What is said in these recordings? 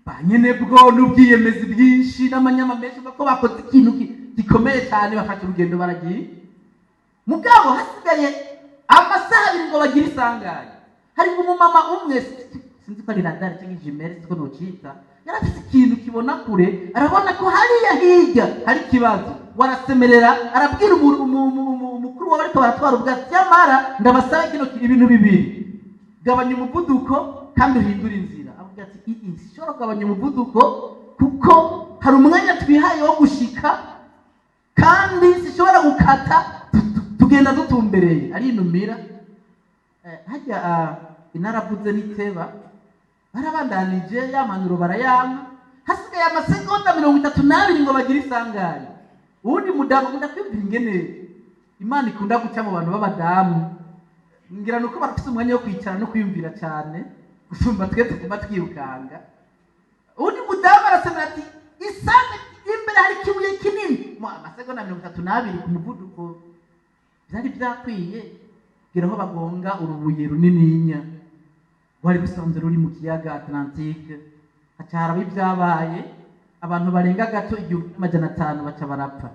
Ba nyenebwo n'ubwiyemezi bwinshi n'amanyama menshi ko bakoze ikintu gikomeye cyane, bafata urugendo baragiye. Mugabo hasigaye amasaha 2 ngo bagire isanganya. Hari umumama umwe, sinzi ko ari radar cyangwa jumelle, sinzi ko nocita, yari afite ikintu kibona kure, arabona ko hariya hirya hari ikibazo, warasemerera arabwira umukuru wabo ariko baratwara ubwato: "Nyamara ndabasaba kino ibintu bibiri: gabanya umuvuduko kandi uhindure inzira." Avuga ati: "Sinshobora kugabanya umuvuduko kuko hari umwanya twihaye wo gushika, kandi sinshobora gukata, tugenda dutumbereye." Arinumira. Hajya inaravuze n'iteba, barabandanije ya mpanuro barayampa. Hasigaye amasegonda 32 ngo bagire isanganya. Uwundi mudamu, nkunda kwiyumvira ingene Imana ikunda guca mu bantu b'abadamu, ngira nuko barafise umwanya wo kwicara no kwiyumvira cyane gusumba twe tuguma twirukanga. Uwundi mudamu arasemera ati: "Isanga imbere hari ikibuye kinini." Mu amasegonda 32 ku muvuduko byari byakwiye kugira aho bagonga urubuye runininya rwari rusanzwe ruri mu kiyaga Atlantique. Haca haraba ibyabaye, abantu barenga gato 1500 baca barapfa.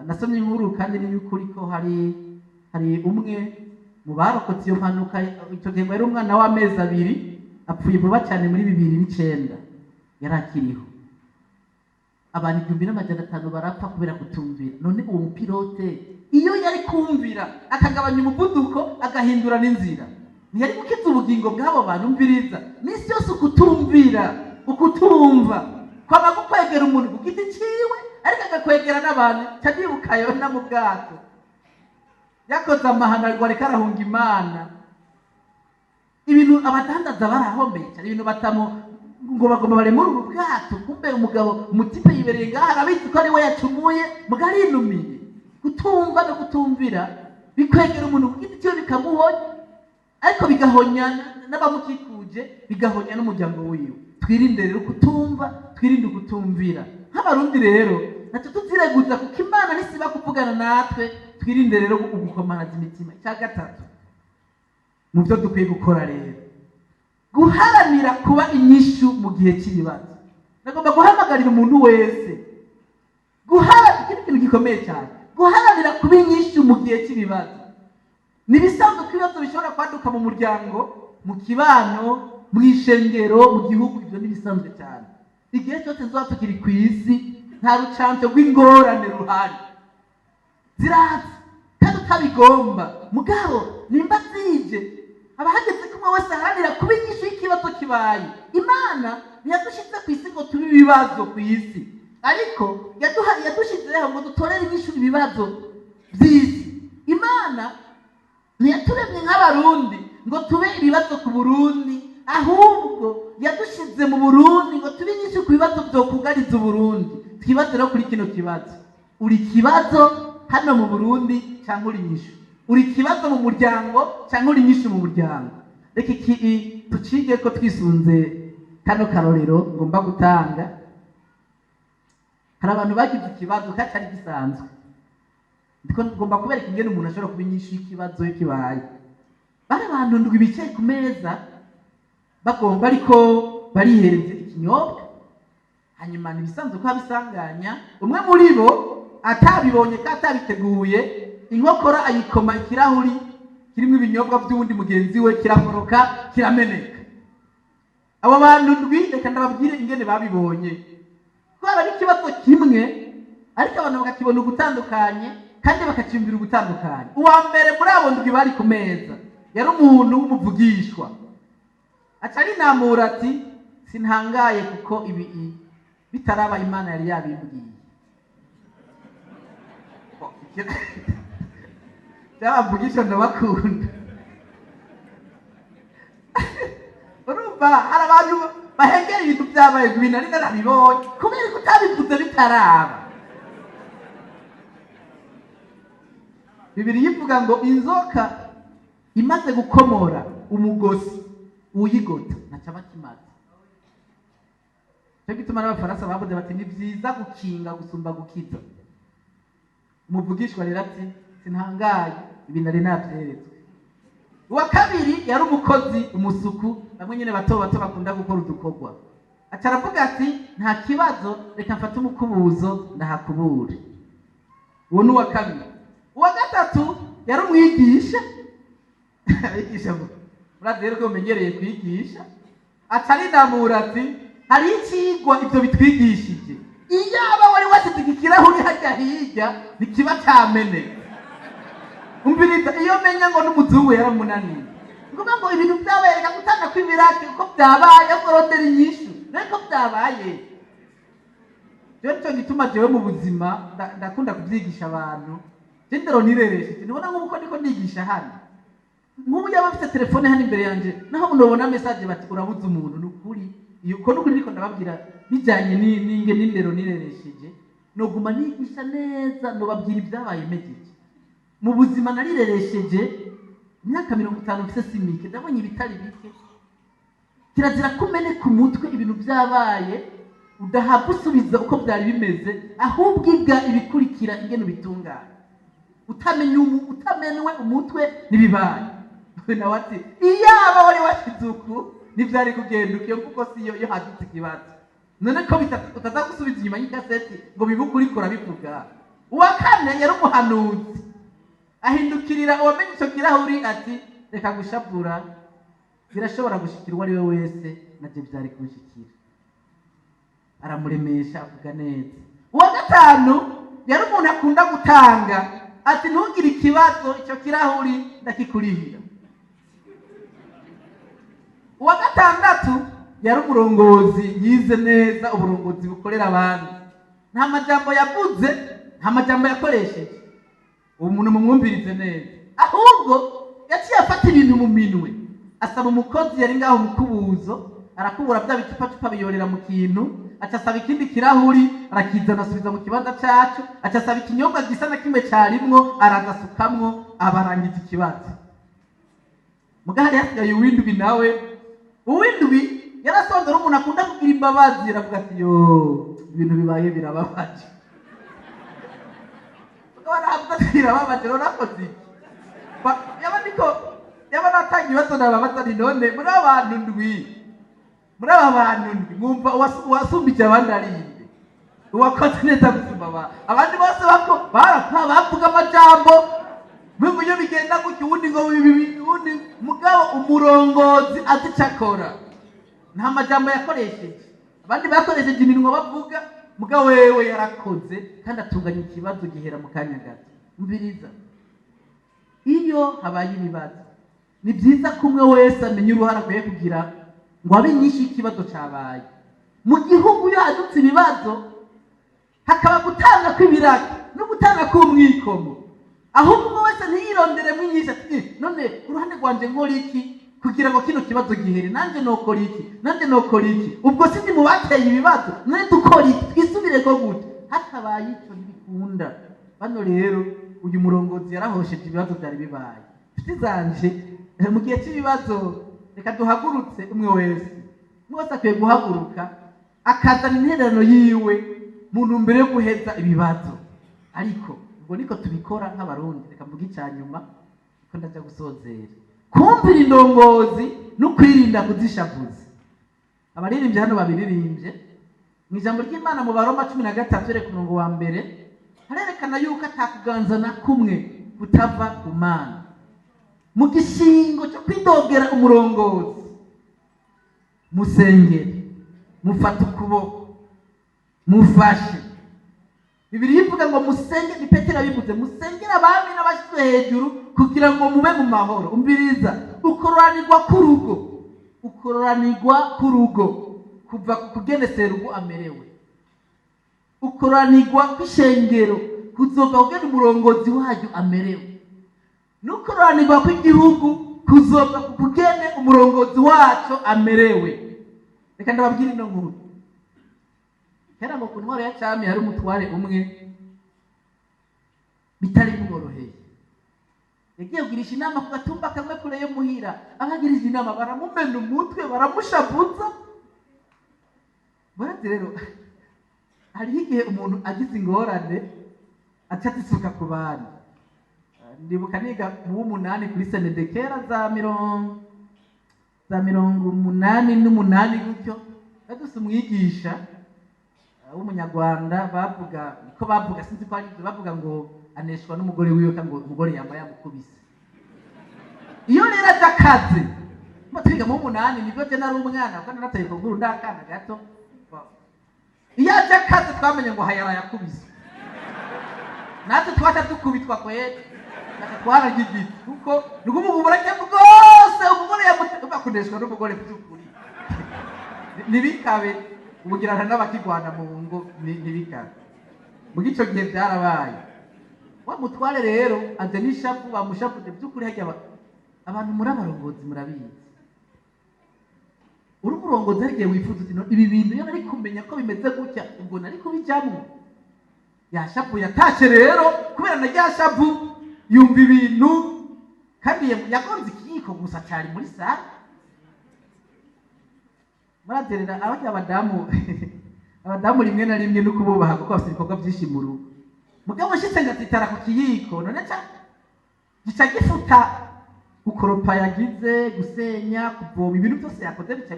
Nasomye inkuru kandi ni y'ukuri ko hari umwe mu barokotse iyo mpanuka, icyo gihe ngo yari umwana w'amezi 2, apfuye vuba cyane muri 2009 yari akiriho. Abantu 1500 barapfa kubera kutumvira. None uwo mupilote iyo yari kumvira akagabanya umuvuduko agahindura n'inzira, ntiyari gukiza ubugingo bw'abo bantu? Mviriza, minsi yose ukutumvira, ukutumva kwaba gukwegera umuntu ku giti ciwe, ariko agakwegera n'abantu. Ca ndibuka Yona mu bwato yakoze amahano ngo ariko arahunga Imana. Ibintu abadandaza barahombeye cyane, ibintu batamo ngo bagomba baremure ubu bwato, kumbe umugabo umutipe yibereye ngaha arabizi ko ari we yacumuye, muga arinumiye. Kutumva no kutumvira bikwegera umuntu ku giti cyiwe, bikamuhonya, ariko bigahonya n'abamukikuje, bigahonya n'umuryango wiwe. Twirinde rero kutumva, twirinde kutumvira. Nk'Abarundi rero ntacyo tuzireguza kuko Imana ntisiba kuvugana natwe. Twirinde rero ugukomanaza imitima. Icya gatatu mu byo dukwiye gukora rero, guharanira kuba inyishu mu gihe cy'ibibazo. Nagomba guhamagarira umuntu wese guharanira ikindi kintu gikomeye cyane, guharanira kuba inyishu mu gihe cy'ibibazo. Ni ibisanzwe ko ibibazo bishobora kwaduka mu muryango, mu kibano, mu ishengero, mu gihugu. Ibyo ni ibisanzwe cyane. Igihe cyose tuba tukiri ku isi, nta rucanco rw'ingorane ruhari, ziraza kandi utabigomba. Mugabo nimba zije, haba hageze ko umwe wese aharanira kuba inyishu y'ikibazo kibaye. Imana ntiyadushize ku isi ngo tube ibibazo ku isi, ariko yadushyizeho ngo dutorere inyishu ibibazo by'isi. Imana ntiyaturemye nk'Abarundi ngo tube ibibazo ku Burundi, ahubwo yadushize mu Burundi ngo tube inyishu ku bibazo byokugariza Uburundi. Twibaze rero kuri kino kibazo: uri ikibazo hano mu Burundi cyangwa uri inyishu? Uri ikibazo mu muryango cyangwa uri inyishu mu muryango? Reka iki tucige ko twisunze kano karorero ngomba gutanga. Hari abantu bagize ikibazo katari gisanzwe. Ndiko ngomba kubereka ingene umuntu ashobora kuba inyishu y'ikibazo iyo kibaye. Bari abantu ndwi bicaye ku meza, bagomba ariko barihereza ikinyobwa. Hanyuma ntibisanzwe ko abisanganya, umwe muri bo atabibonye ko atabiteguye, inkokora ayikoma ikirahuri kirimo ibinyobwa by'uwundi mugenzi we, kirakoroka kirameneka. Abo bantu ndwi, reka ndababwire ingene babibonye, kubera ari ikibazo kimwe ariko abantu bakakibona ugutandukanye kandi bakacyumvira ugutandukanye. Uwa mbere muri abo ndwi bari ku meza yari umuntu w'umuvugishwa, aca arinamura ati: "Sintangaye kuko ibi bitaraba Imana yari yabimbwiye." By'abavugisha ndabakunda. Urumva hari abantu bahengera ibintu byabaye ngo ibintu ari narabibonye, kubera ko utabivuze bitaraba. Bibiliya ivuga ngo inzoka imaze gukomora umugosi, uyigota ntaco aba akimaze. Cyo gituma n'Abafaransa bavuze bati: "Ni vyiza gukinga gusumba gukiza." Umuvugishwa rero ati: "Sintangaye, ibi nari navyeretswe." Uwa kabiri yari umukozi, umusuku, bamwe nyene bato bato bakunda gukora udukorwa. Aca aravuga ati nta kibazo, reka mfate umukubuzo ndahakubure. Uwo ni uwa kabiri. Uwa gatatu yari umwigisha. Abigisha murazi rero ko mumenyereye kwigisha. Aca arinamura ati hari icigwa ivyo bitwigishije, iyaba wari wasize iki kirahuri hajya hirya ntikiba cameneka. Umviriza, iyo menya ngo n'umuzungu yaramunaniye. Ngombwa ngo ibintu byabaye, reka gutanga kw'ibiraki uko byabaye, kurondera inyishu reko byabaye. Rero nico gituma jewe mu buzima ndakunda kubyigisha abantu. Je ndero nireresheje, nibona nk'uko ndiko nigisha hano, nk'ubu yaba afite telefone hano imbere yanje, naho nobona message bati urabuze umuntu. Nukuri iyo uko nukuri ndiko ndababwira bijanye n'inge n'indero nireresheje, noguma nigisha neza, nobabwira ibyabaye mejeje mu buzima. Narireresheje imyaka 50 mfise, simike, ndabonye ibitari bike. Kirazira kumeneka umutwe ibintu byabaye udahabwa usubiza uko byari bimeze, ahubwo iga ibikurikira ingene ubitunganya, utamenya utamenwe umutwe n'ibibaye. We nawe ati iyaba wari washize uku ntibyari kugenda uko. Iyo mvugo si yo. Iyo hadutse ikibazo none ko utaza gusubiza inyuma y'ikaseti ngo bibuke uriko urabivuga. Uwa kane yari umuhanuzi, ahindukirira uwamenye ico kirahuri ati reka gushavura, birashobora gushikira uwo ari we wese, navyo vyari kunshikira. Aramuremesha, avuga neza. Uwa gatanu yari umuntu akunda gutanga, ati ntugire ikibazo, ico kirahuri ndakikurihira. Uwa gatandatu yari umurongozi yize neza uburongozi bukorera abandi. Nta majambo yavuze, nta majambo yakoresheje, uwo muntu mumwumvirize neza. Ahubwo yaciye afata ibintu mu minwe, asaba umukozi yari ngaho umukubuzo, arakubura bya bicupacupa biyorera mu kintu, aca asaba ikindi kirahuri, arakizana asubiza mu kibanza caco, aca asaba ikinyobwa gisa na kimwe carimwo, arazasukamwo, abarangiza ikibazo. Muga hari hasigaye uwindwi nawe. Uwindwi yarasonze, ari umuntu akunda kugira imbabazi, aravuga ati yo ibintu bibaye birababaje. Mugabo aravuga ati birababaje, rero nakoze iki? Yaba niko yaba natanga ibibazo nababaza nti none muri aba bantu ndwi, muri aba bantu ndwi mwumva uwasumbije abandi ari inde, uwakoze neza gusumba abandi bose? Bako barapfa bavuga amajambo mwumva iyo bigenda gutya, uwundi ngo ibi, uwundi. Mugabo umurongozi azi ico akora, nta majambo yakoresheje. Abandi bakoresheje iminwa bavuga, mugabo wewe yarakoze kandi atunganya ikibazo gihera mu kanya gato. Umviriza, iyo habaye ibibazo ni byiza ko umwe wese amenya uruhare akwiye kugira ngo abe inyishu y'ikibazo cabaye mu gihugu. Iyo hadutse ibibazo hakaba gutanga kw'ibiraka no gutanga k'umwikomo, ahubwo umwe wese ntiyironderemo inyishu ati none ku ruhande rwanje nkora iki kugira ngo kino kibazo gihere? Nanjye nokora iki? Nanjye nokora iki? Ubwo sindi mu bateye ibibazo? None dukora iki? Twisubireko gute? Hatabaye ico ntibikunda. Bano rero uyu murongozi yarahosheje ibibazo byari bibaye. Nshuti zanje, mu gihe cy'ibibazo reka duhagurutse umwe wese. Umwe wese akwiye guhaguruka akazana intererano yiwe mu ntumbero yo guheza ibibazo. Ariko ubwo niko tubikora nk'Abarundi. Reka mvuge icya nyuma ko ndaja gusozera. Kumvira indongozi no kwirinda kuzishavuza. Abaririmbyi hano babiririmbye mu ijambo ry'Imana mu Baroma 13 reka umurongo wa mbere, harerekana yuko atakuganza na kumwe kutava ku Mana. Mu gishingo cyo kwidogera umurongozi, musengere, mufate ukuboko, mufashe. Bibiliya ivuga ngo musenge, ni Petero abivuze, musengere abami n'abashyizwe hejuru kugira ngo mube mu mahoro. Umviriza, ukororanirwa k'urugo, ukororanirwa k'urugo kuva ku kugenesera urugo amerewe, ukororanirwa kw'ishengero kuzova kugena umurongozi waryo amerewe, n'ukororanirwa kw'igihugu kuzova ku kugene umurongozi waco amerewe. Reka ndababwire ino nkuru. Kera ngo ku ntwaro ya cami hari umutware umwe bitari bimworoheye, yagiye kugirisha inama ku gatumba kamwe kure yo muhira. Abagirije inama baramumena umutwe, baramushavuza. Murazi rero hariho igihe umuntu agize ingorane aca azisuka ku bandi. Ndibuka niga mu w'umunani kuri senede kera za 88 gutyo. Baduse umwigisha w'umunyarwanda, bavuga niko bavuga, sinzi ko ari ibyo bavuga, ngo aneshwa n'umugore wiwe, kandi ngo umugore yamba yamukubise. Iyo rero aje akaze, twiga mu 8, nibwo je nari umwana, kuko narateye kuguru ndakana gato. Iyo aje akaze, twamenye ngo hayara yakubise, natwe twaca dukubitwa kwera, twararya igiti, kuko ni ukuvuga uburake bwose umugore bakuneshwa n'umugore. By'ukuri ntibikabe, ubugirana n'abakigwana mu ngo ntibikabe. Muri icyo gihe byarabaye, wa mutware rero aje n'ishavu, bamushavuje by'ukuri. Hajya abantu muri abarongozi murabizi, uri umurongozi hari igihe wifuza uti: "No, ibi bintu iyo nari kumenya ko bimeze gutya, ubwo nari kubijyamo." Yashavuye, atashe rero, kubera na rya shavu yumva ibintu, kandi yagonze ikiyiko gusa cyari muri salle. Murazerera abajya abadamu rimwe na rimwe no kububaha, kuko bafite ibikorwa byinshi mu rugo. Mugabo nshitse ngatitara ku kiyiko, none ca gica gifuta gukoropa yagize, gusenya, kuvoma, ibintu byose yakoze bica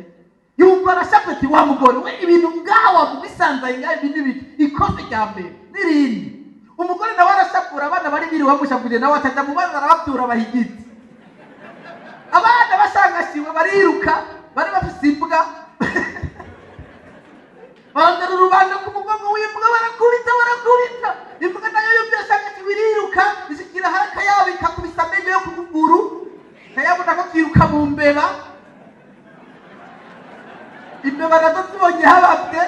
yumva arashavuye ati: "Wa mugore we, ibintu ngaha wabisanzaye ngaha, ibi n'ibiki?" Ikofe rya mbere n'irindi. Umugore nawe arashapura, abana bari biriwe bamushavuriye, nawe ataja mu bana arababyura, baha igiti. Abana bashangashiwe bariruka, bari bafise imbwa, barondera urubando ku mugongo w'imbwa, barakubita, barakubita. Imbwa nayo yumva irashangashiwe, iriruka, ishikira hari akayabo, ikakubisa amenyo yo ku kuguru, kayabona ko kiruka mu mbeba. Imbeba nazo zibonye hababwe,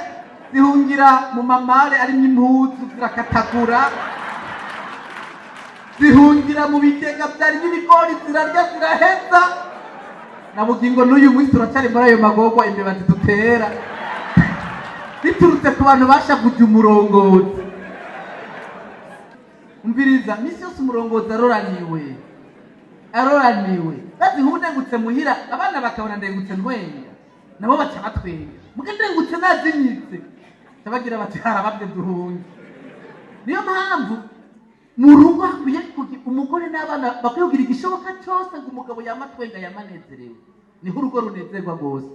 zihungira mu mamare arimo impuzu, zirakatagura, zihungira mu bigega byarimo ibigori, zirarya, ziraheza. Na bugingo n'uyu munsi turacyari muri ayo magorwa imbeba zidutera, biturutse ku bantu bashavuje umurongozi. Umviriza, misi yose umurongozi aroraniwe, aroraniwe. Bazi nk'ubu ndengutse muhira, abana bakabona ndengutse ntwenga, nabo baca batwenga. Muga ndengutse nazinyitse, baca bagira bati: "Harababwe, duhunge." Niyo mpamvu mu rugo hakwiye kugira umugore n'abana bakwiye kugira igishoboka cyose ngo umugabo yama atwenga, yama anezerewe, niho urugo runezerwa rwose.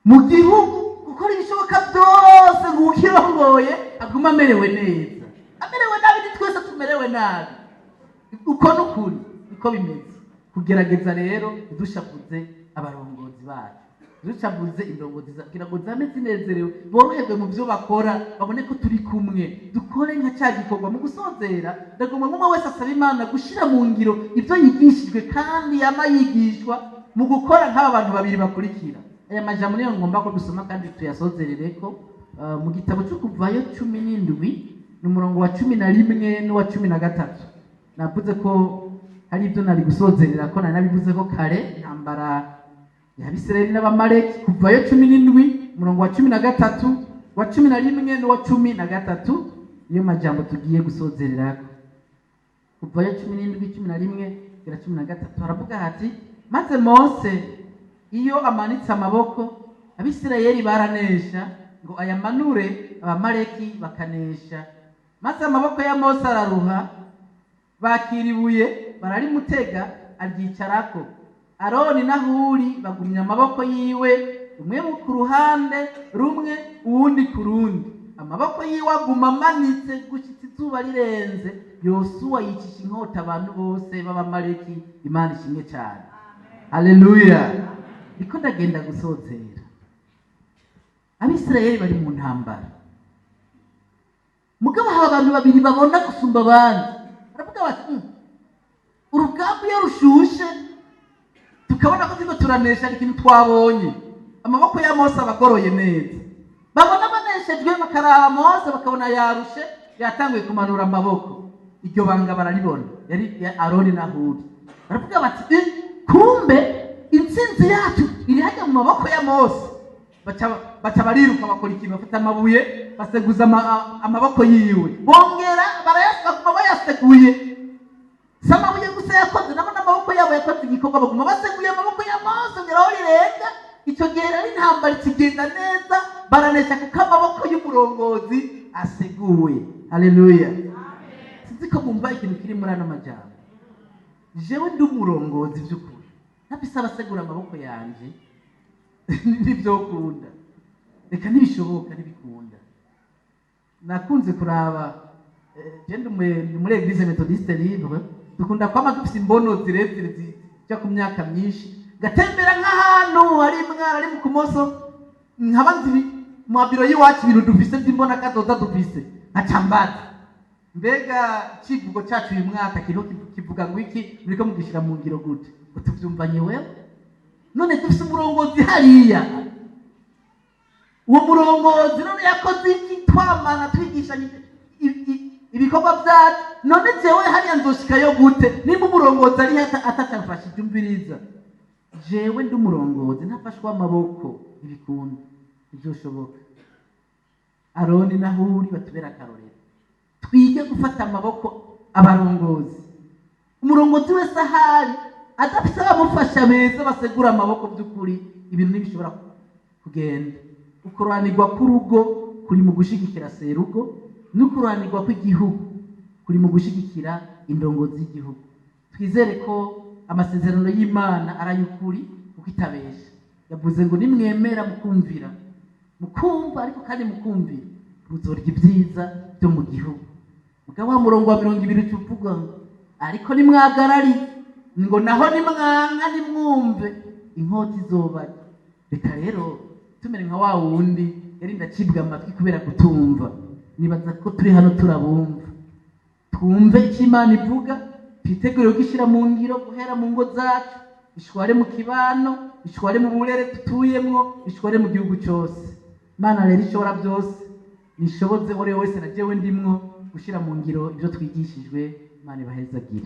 Mu gihugu, gukora ibishoboka byose ngo ukirongoye agume amerewe neza. Amerewe nabi, ni twese tumerewe nabi. Uko n'ukuri niko bimeze. Kugerageza rero ntidushavuze abarongozi bacu, ntidushavuze indongozi kugira ngo zame zinezerewe, boroherwe mu byo bakora, babone ko turi kumwe, dukore nka cya gikorwa. Mu gusozera, ndagomba nk'umwe wese asaba Imana gushyira mu ngiro ibyo yigishijwe, kandi yama yigishwa mu gukora nk'aba bantu babiri bakurikira. Aya majambo niyo ngomba ko dusoma kandi tuyasozerere ko mu gitabo cyo Kuvayo 17, ni umurongo wa 11 n'uwa 13. Navuze ko hari ibyo nari gusozerera ko nari nabivuze ko kare, intambara ya Bisirayeli n'Abamaleki. Kuvayo 17, umurongo wa 13, wa 11 n'uwa 13, niyo majambo tugiye gusozererako. Kuvayo 17, 11 kugera 13, haravuga hati: "Maze Mose iyo amanitse amaboko, Abisirayeli baranesha, ngo ayamanure, Abamaleki bakanesha. Maze amaboko ya Mose araruha, bakira ibuye bararimutega, aryicarako. Aroni na Huri bagumya amaboko yiwe, umwe ku ruhande rumwe, uwundi ku rundi. Amaboko yiwe aguma amanitse gushitsa izuba rirenze. Yosuwa yicisha inkota abantu bose b'Abamaleki." Imana ishimwe cyane, haleluya! Niko ndagenda gusozera. Abisirayeli bari mu ntambara, mugabo haba abantu babiri babona gusumba abandi. Baravuga bati: Urugamba iyo rushushe, tukabona ko turiko turanesha, hari ikintu twabonye, amaboko ya Mose aba agoroye neza." Babona baneshejwe, bakaraba Mose, bakabona yarushe, yatanguye kumanura amaboko. Iryo banga bararibona, yari ya Aroni na Huri. Baravuga bati: "Kumbe intsinzi yacu iri hajya mu maboko ya Mose." Baca bariruka, bakora ikintu, bafata amabuye, baseguza amaboko yiwe, bongera baguma bayaseguye. Si amabuye gusa yakoze, nabo n'amaboko yabo yakoze igikorwa. Baguma baseguye amaboko ya Mose ngera aho rirenga. Icyo gihe rero intambara ikigenda neza, baranesha, kuko amaboko y'umurongozi aseguwe. Haleluya! Sinzi ko mwumva ikintu kiri muri ano majambo. Jewe ndi umurongozi by'ukuri, ntafise abasegura amaboko yanje. Ntibyokunda, reka, ntibishoboka, ntibikunda. Nakunze kuraba, je ndi muri Église Méthodiste Libre, dukunda kwama dufise imbono zirezire zijya ku myaka myinshi. Ngatembera nk'ahantu hari mwara ari mu kumoso, nkaba nzi mu mabiro y'iwacu ibintu dufise by'imbona kazoza dufise, nkaca mbaza: mbega icivugo cacu uyu mwaka kiriho kivuga ngo iki? Muriko mugishira mu ngiro gute? Ngo tuvyumvanye wewe. None dufise umurongozi hariya, uwo murongozi none yakoze iki? Twamana twigishanya ibikorwa byacu. None jewe hariya nzoshikayo gute nimba umurongozi ari atacamfashije? Umviriza, jewe ndi umurongozi, ntafashwe amaboko ntibikunda, ntibyoshoboka. Aroni na Huri batubera akarorero. Twige gufata amaboko abarongozi. Umurongozi wese ahari adafise abamufasha beza basegura amaboko, by'ukuri ibintu ntibishobora kugenda. Ukuranirwa k'urugo kuri mu gushigikira serugo, n'ukuranirwa kw'igihugu kuri mu gushigikira indongozi y'igihugu. Twizere ko amasezerano y'Imana ari ay'ukuri, kuko itabesha. Yavuze ngo nimwemera mukumvira, mukumva ariko kandi mukumvira, muzorya ibyiza byo mu gihugu. Mugabo wa murongo wa 20 uca uvuga ngo ariko nimwagarariye, ngo naho nimwanka nimwumve, inkota izobarya. Reka rero tumere nka wa wundi yari ndacibwa amatwi kubera kutumva. Nibaza ko turi hano turabumva. Twumve icyo Imana ivuga, twitegure kugishyira mu ngiro guhera mu ngo zacu, ishware mu kibano, ishware mu burere tutuyemwo, ishware mu gihugu cyose. Imana rero ishobora byose nishoboze uwo ari we wese na jewe ndimwo gushyira mu ngiro ibyo twigishijwe. Imana ibahezagire.